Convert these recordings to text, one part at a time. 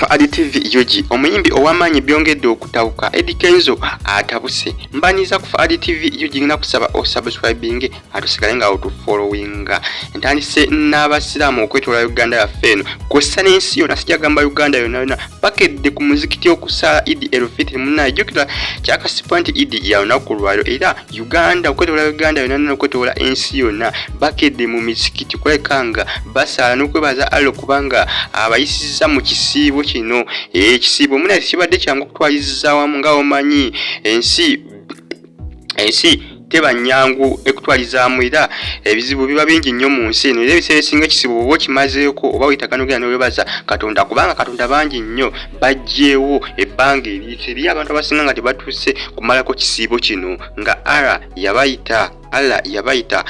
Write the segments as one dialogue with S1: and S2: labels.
S1: Fuad TV UG omuyimbi ow'amaanyi byongedde okutabuka. Eddy Kenzo atabuse. Mbaniza ku Fuad TV UG, ngenda kusaba osubscribinge atusigale nga otufollowinga. Ntandise n'abasiraamu okwetoola Uganda yaffe eno kw'ossa n'ensi yonna, sijagamba Uganda yonna yonna, bakedde ku muzikiti okusaala Idi el-Fitri. Munnaye, jjukira kyakasibwa nti Idi ya lunaku lwayo, era Uganda, okwetoola Uganda yonna yonna, okwetoola ensi yonna, bakedde mu mizikiti kuleka nga basaala n'okwebaza Allah kubanga abayisizza mu kisiibo kino. Ekisiibo munaye kibadde kyangu okutwaliza wamu, nga omanyi ensi teba nnyangu ekutwalizaamu, era ebizibu biba bingi nnyo mu nsi eno. Era ebiseera ebisinga ekisiibo bw'oba okimazeeko oba wetaaga n'ogenda n'owebaza Katonda, kubanga Katonda bangi nnyo baggyeewo ebbanga eriyise eriyo abantu abasinga nga tebatuuse kumalako kisiibo kino, nga Allah yabayita, Allah yabayita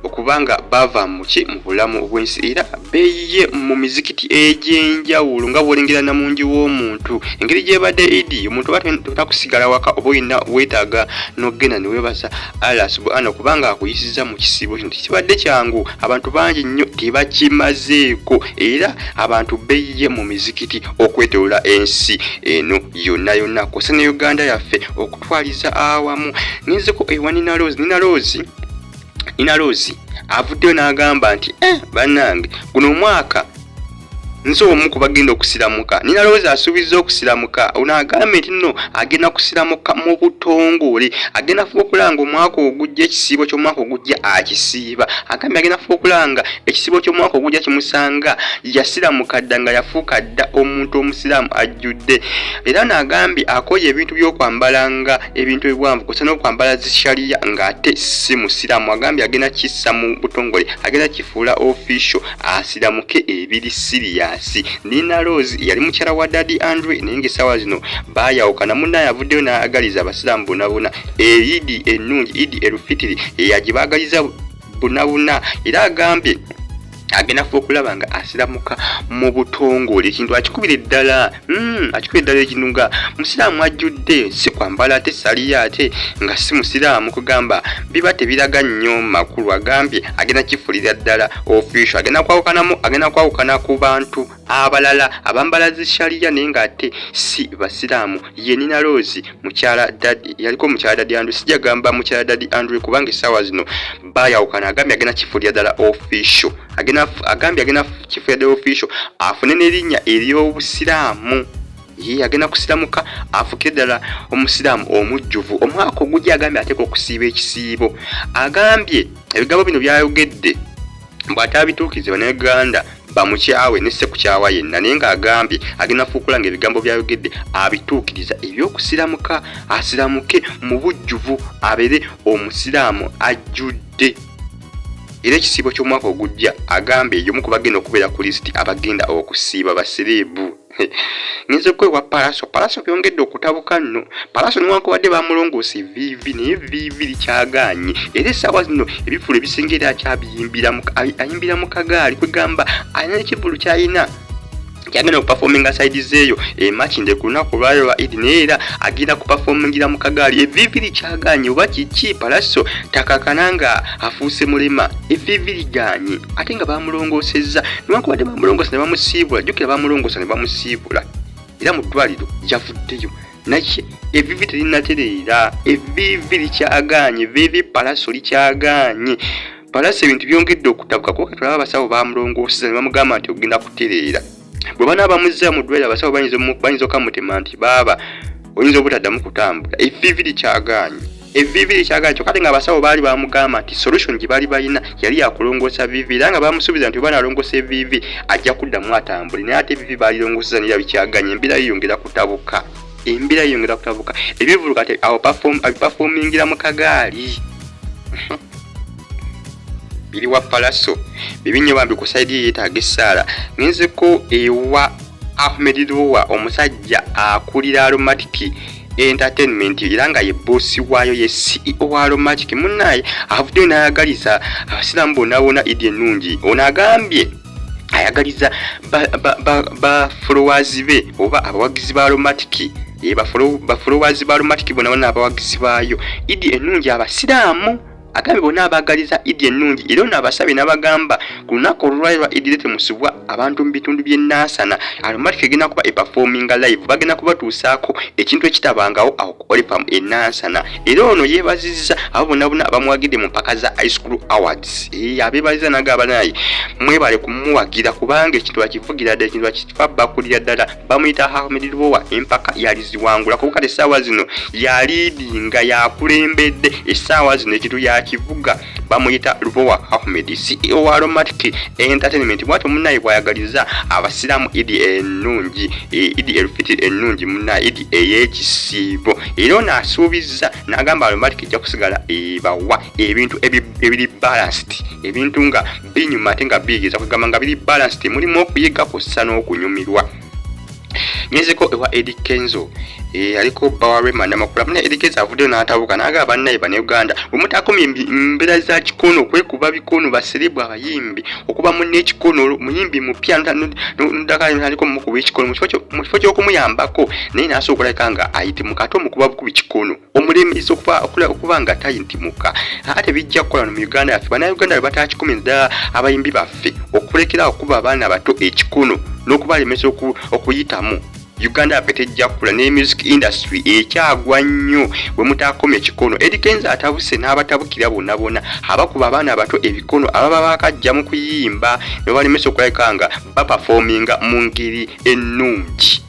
S1: okubanga bava muki mu bulamu bw'ensi. Era beeyiye mu mizikiti egy'enjawulo nga bw'olengera namungi w'omuntu engeri gyebadde Idi. Omuntu oba totakusigala waka, oba olina weetaaga n'ogenda ne weebaza Allah subhana kubanga akuyisiza mu kisiibo kino. Tekibadde kyangu, abantu bangi nnyo tebakimazeeko, era abantu beeyiye mu mizikiti okwetoola ensi eno yonna yonna kw'ossa ne Uganda yaffe okutwaliza awamu. Nzeko ewa Nina Rose, Nina Rose, Nina Rose avuddeyo n'agamba nti bannange, guno omwaka nze omu ku bagenda okusiramuka. Nina Rose asuubizza okusiramuka. Ono agambye nti nno agenda kusiramuka mu butongole, agenda fuba okulanga omwaka ogujja, ekisiibo ky'omwaka ogujja akisiiba. Agambye agenda fuba okulanga ekisiibo ky'omwaka ogujja kimusanga yasiramuka dda, nga yafuuka dda omuntu omusiraamu ajjudde. Era n'agambye akoye ebintu by'okwambalanga ebintu ebiwanvu kw'ossa n'okwambala zishaliya ng'ate si musiraamu. Agambye agenda kissa mu butongole, agenda kifuula official, asiramuke ebiri serious. Nina Rose yali mukyala wa Daddy Andre, naye ng'essaawa zino baayawukana. Munnaye avuddeyo n'ayagaliza abasiraamu bonna bonna Idi ennungi, Idi el-Fitiri eyagibaagaliza bonna bonna, era agambye agenda fuba okulaba nga asiramuka mu butongole. Ekintu akikubira eddala, akikubira eddala ekintu nga musiraamu ajjudde, si kwambala ate saliyo ate nga si musiraamu, kugamba biba tebiraga nnyo makulu. Agambye agenda kifulira ddala official, agenda kwawukanamu, agenda kwawukana ku bantu abalala abambala zishaliya naye ng'ate si basiraamu. Ye Nina Rose, mukyala Daddy, yaliko mukyala Daddy Andre, sijja gamba mukyala Daddy Andre kubanga essaawa zino baayawukana. Agambye agenda kifulira ddala official, agenda, agambye agenda kifulira ddala official, afune n'erinnya ery'obusiraamu. Ye agenda kusiramuka afukire ddala omusiraamu omujjuvu omwaka ogujja. Agambye ateeka okusiiba ekisiibo. Agambye ebigambo bino byayogedde bw'ataabituukirize, Bannayuganda bamukyawe ne sekukyawa yenna, naye ng'agambye agenda fuukula nga ebigambo byayogedde abituukiriza ebyokusiramuka, asiramuke mu bujjuvu, abeere omusiraamu ajjudde. Era ekisiibo ky'omwaka ogujja agambye y'omu ku bagenda okubeera ku lisiti abagenda okusiiba basereebu. Ngenze kwewa Palaso. Palaso byongedde okutabuka nno. Palaso newankubadde bamulongoosa eviivi, naye eviivi likyagaanye, era essaawa zino ebivvulu ebisinga era akyabiyimbira, ayimbira mu kagaali, kwegamba alina ekivvulu kyalina kyagenda okuperforminga side zeeyo emakinde ku lunaku olwayo lwa Idi, naye era agenda kuperformingira mu kagaali. Eviivi likyagaanye oba kiki? Palaso takakana nga afuuse mulema, eviivi ligaanye, ate nga bamulongoosezza. Newankubadde bamulongoosa ne bamusiibula, jjukira bamulongoosa ne bamusiibula, era mu ddwaliro yavuddeyo, naye eviivi terinatereera, eviivi likyagaanye, eviivi Palaso likyagaanye. Palaso ebintu byongedde okutabuka kuba katulaba abasawo bamulongooseza ne bamugamba nti ogenda kutereera. Bwe banaaba bamuzza mu ddwaliro, abasawo bayinza okamutema nti baaba oyinza obutaddamu kutambula. Eviivi likyagaanye, eviivi likyagaanye, kyokka ate nga abasawo baali bamugamba nti solution gye baali balina yali yakulongoosa viivi, era nga bamusuubiza nti oba nalongoosa eviivi ajja kuddamu atambule, naye ate eviivi baalirongoseza naye bikyaganye. Embeera yeyongera kutabuka, embeera yeyongera kutabuka. Ebivvulu kati awo abiperformingira mu kagaali. Biri wa Palaso bibi nnyo bambi, ku side ye yeetaaga essaala. Ngenzeko ewa Ahmed Luwa, omusajja akulira Aromatic Entertainment era nga ye boss waayo, ye CEO wa Aromatic. Munnaye avuddeyo n'ayagaliza abasiraamu bonna bonna Idi ennungi. Ono agambye ayagaliza ba followers be oba abawagizi ba Aromatic, ba followers ba Aromatic bonna bonna, abawagizi baayo, Idi ennungi abasiraamu. Agambye bonna abaagaliza Idi ennungi era ono abasabye n'abagamba ku lunaku olulwaliro lwa Idi temusubwa abantu mu bitundu by'e Nansana. Aromatic egenda kuba eperforminga live, bagenda kubatuusaako ekintu ekitabangawo awo ku Olifam e Nansana. Era ono yeebazizza abo bonna bonna abamuwagidde mu mpaka za Ice Crew Awards. Abeebazizza n'agamba naye mwebale kumuwagira kubanga ekintu akivugira ddala, ekintu akifa bakulira ddala. Bamuyita Ahmed Lubowa, empaka yaliziwangula kuba kati essaawa zino yaliidinga, yakulembedde essaawa zino ekintu yakivuga. Bamuyita Lubowa Ahmed, CEO wa Aromatic Entertainment. Bwatyo munnaye bw'ayagaliza abasiraamu Idi ennungi, Idi Elfitiri ennungi, munnaye Idi ey'ekisiibo. Era ono asuubizza n'agamba Aromatic ejja kusigala ebawa ebintu ebiri balanced, ebintu nga binyuma ate nga biyigiriza, kwegamba nga biri balanced, mulimu okuyiga kw'ossa n'okunyumirwa. Ngenzeko ewa Eddy Kenzo, aliko bba wa Rema Namakula. Munnaye Eddy Kenzo avuddeyo n'atabuka n'agamba bannaye Bannayuganda bwe mutakomye mbeera za kikono, okwekuba bikono, baserebu abayimbi okuba munne ekikono, muyimbi mupya nodakaliko mumukuba ekikono mu kifo ky'okumuyambako, naye n'asooka okulabika nga ayitimuka ate omukuba bukubi kikono omulemesa okuba nga tayitimuka. Ate bijja kukola no mu Uganda yaffe Bannayuganda bwe batakikomye, ddala abayimbi baffe okulekera okuba abaana bato ekikono n'okubalemesa okuyitamu, Uganda yaffe tejja kukula ne music industry ekyagwa nnyo bwe mutakomya ekikono. Eddy Kenzo atabuse n'abatabukira bonna bonna abakuba abaana abato ebikono ababa bakajja mu kuyimba ne babalemesa okulabika nga baperforminga mu ngeri ennungi.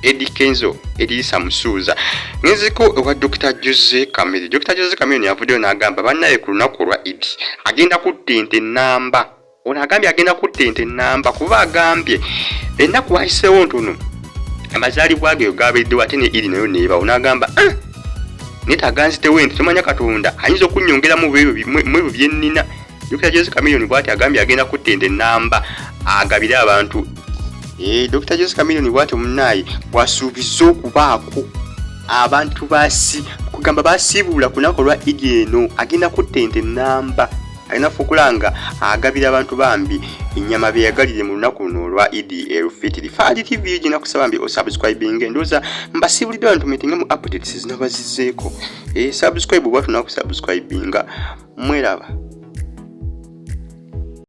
S1: Eddy Kenzo, Edirisa Musuuza. Ngenzeko ewa Dr Jose Chameleone. Dr Jose Chameleone yavuddeyo n'agamba bannaye ku lunaku olwa Idi agenda kutta ente nnamba. Ono agambye agenda kutta ente nnamba kuba agambye ennaku wayiseewo ntono amazaalibwa ge gabeeddewo ate ne Idi nayo neebawo, n'agamba ah, neetaaga nzitewo ente, tomanya Katonda ayinza okunnyongeramu mu ebyo bye nnina. Dr Jose Chameleone bw'ati agambye agenda kutta ente nnamba agabire abantu. Dr Jose Chameleone bw'atyo munnaaye bw'asuubiza okubaako abantu basi kugamba basiibuula ku lunaku olwa Idi eno, agenda kutta ente nnamba, alina fukula nga agabira abantu bambi ennyama beyagalire mu lunaku luno olwa Idi Elfitiri. Faadi TV gina kusaba mbi osubscribing, ndowooza mbasiibuliddwa abantu meetinge mu updates zino bazizeeko. Subscribe oba tunakusubscribinga mweraba.